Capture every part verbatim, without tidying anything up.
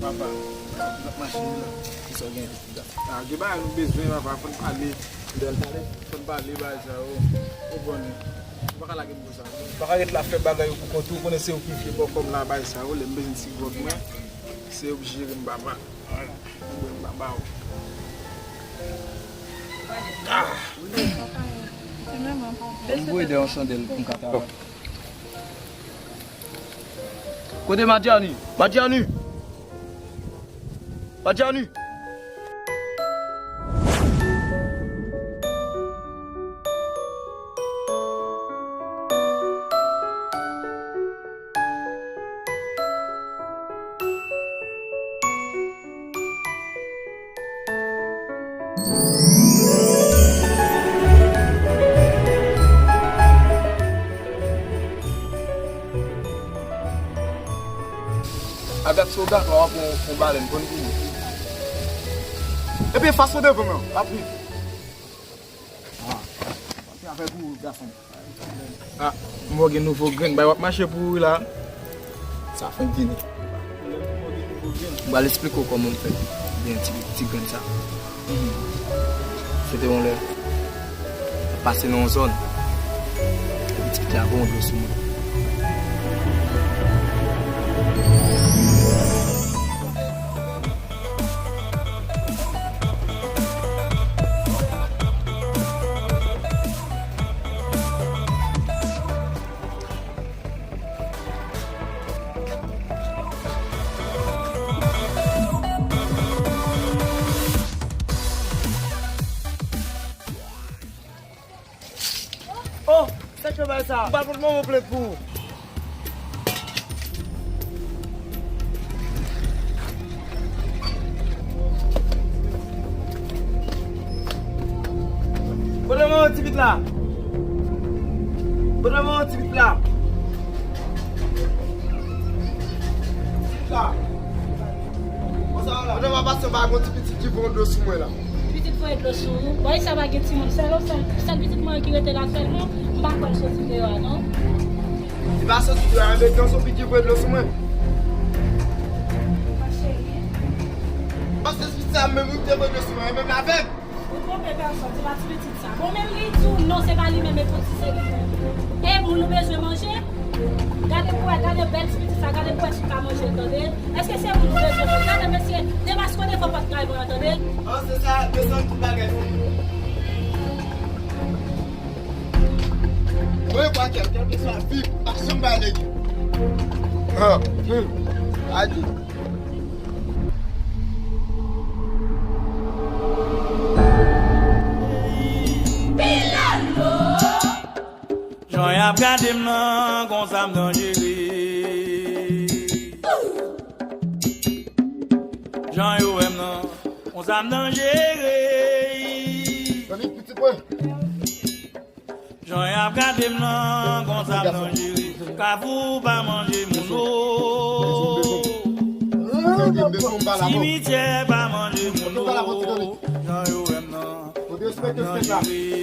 Papa, m ap mache la. Kisa w gen? Ah, gen bagay nou bezwen, papa, fò n pale. Fò n pale bagay sa yo. Ou konnen. Ou pa ka lage m konsa. Ou pa ka ret la fè bagay yo pou kont ou. Ou konnen se ou ki vye bò kò m la, bagay sa yo. Lè m bezwen ti gwòg mwen, se ou ki jere m, papa. Mwen m pa ba w. Ah! Mwen voye dèyè yon chandèl pou m ka travay. Kote Madjani? Madjani! Madjani! Agat, si w dakò, w ap pran yon balèn, konn vini. Epi fason devan mwen, w ap vini. Ah, se afè pou ou, gason. Ah, mwen gen nouvo grenn, bay w ap mache pou ou la. Sa fenk vini. Mwen pral esplike w kòman m fè gen ti, ti grenn sa. Se te yon lè, m pase nan yon zòn, epi ti pit la voye yon dlo sou mwen. Oh, sa k fè bagay sa? M pral pote manman w plent pou ou. Pote manman w ti pit la. Pote manman w ti pit la. Ti pit la. Pandan m ap pase, m pa gon ti pitit ki voye dlo sou mwen la. Pitit voye dlo sou ou? Bòy sa pa gen timoun. Sèl, sèl, sèl pitit mwen ki rete la sèlman. M pa kwè l soti deyò a, non. Li pa soti deyò a, men gen yon pitit ki voye dlo sou mwen. Ma cheri. Paske se pitit sa menm wi ki te voye dlo sou mwen, menm l avèg. Ou twonpe pèsòn, se pa ti pitit sa. Bon, menm li di w non, se pa li menm, e pou ti se li menm. E moun ou bezwen manje, gade pou wè, gade bèl ti pitit sa, gade pou wè si w ka manje l, tande. Èske se moun ou bezwen manje? Gade mesye, depaske w defo pòt kay mwen an, tande. An, se sa, desann tout bagay pou mwen. Mwen pa kèl, kèlkeswa vi, pa janm bay nèg. Ah, hmm. Adi. Jan y ap gade m nan, konsa m danjere. Jan yo wè m nan, konsa m danjere. Jan y ap gade m nan, konsa m danjere. Kafou pa manje moun o. Simityè pa manje moun o. Jan yo wè m nan, konsa m danjere.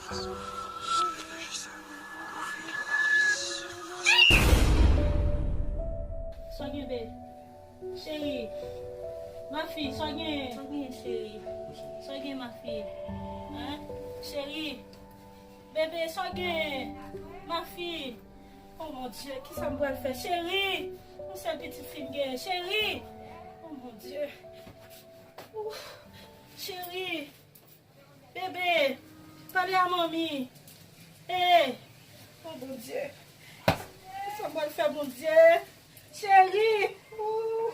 Sa w gen, be? Cheri. Ma fille, sa w gen? Sa w gen, cheri? Sa w gen, ma fille? Hein? Cheri. Bebe, sa w gen? Ma fille. Oh mon Dieu, kisa m pral fè? Cheri. Yon sèl pitit fi m gen. Cheri. Oh mon Dieu. Ouf. Cheri. Bebe, pale a manmi. Hey, oh Bondye. Kisa m pral fè, Bondye? Cheri. Ooh.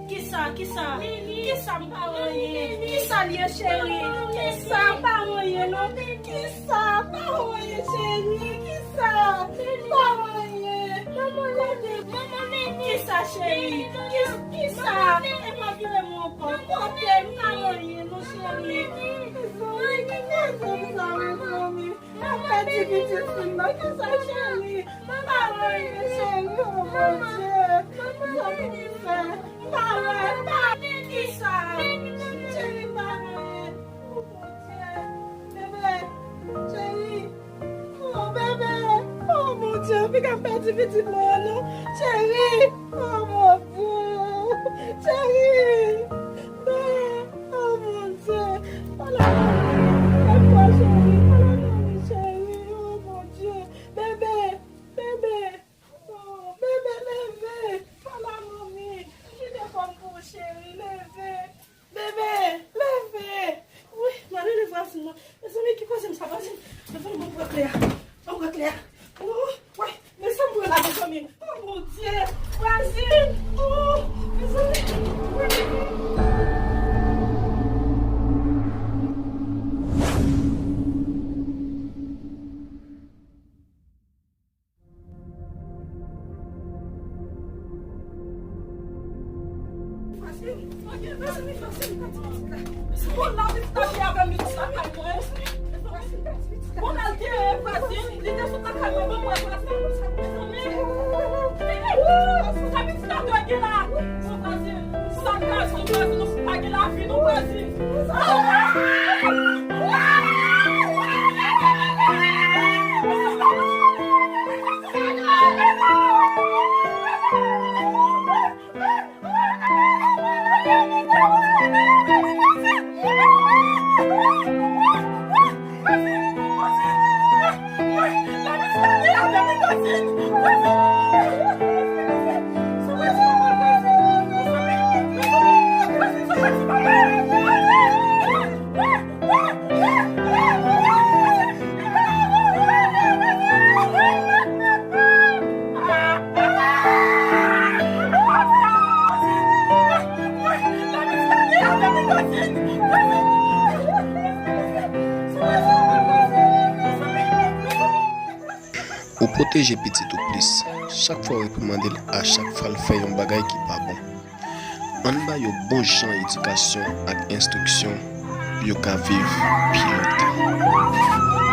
Kisa, kisa, kisa m pa wè ye? Kisa l ye, cheri? Kisa m pa wè ye, non? Kisa? Pa wè ye, cheri? Kisa? Pa wè ye? Kote? Kisa, cheri? Kis-, kisa? E pa vire m ankò. Kote? M pa wè ye, non, cheri. Mezanmi, kisa sa, mezanmi? M ap pèdi pitit fi m nan, kisa, cheri? M pa wè ye, cheri, oh Bondye. Kisa pou m fè? M pa wè, m pa wè, kisa? Cheri, m pa wè ye. Oh Bondye. Bebe, cheri. Oh, bebe. Oh, Bondye, piga m pèdi pitit mwen an, non. Cheri. Oh, Bondye. Cheri. Non. Oh, Bondye. Pale a manmi. Lève-toi, cheri. Pale a manmi, cheri. Oh, Bondye. Bebe. Bebe. Oh, bebe, leve. Pale a manmi. Kite kò m pou ou, cheri. Leve. Bebe, leve! Wi, m ale leve vwazin nan. Mezanmi, ki vwazin sa, vwazin? Mezanmi, ban m pran klè a. Ban m pran klè a. Oh, wi, men sa m pran la, mezanmi. Oh, Bondye! Vwazin! Oh, mezanmi! Wi, mezanmi! Ou pwoteje pitit ou plis chak fwa w reprimande l a chak fwa l fè yon bagay ki pa bon. Ann ba yo bon jan edikasyon ak enstriksyon pou yo ka viv pi lontan.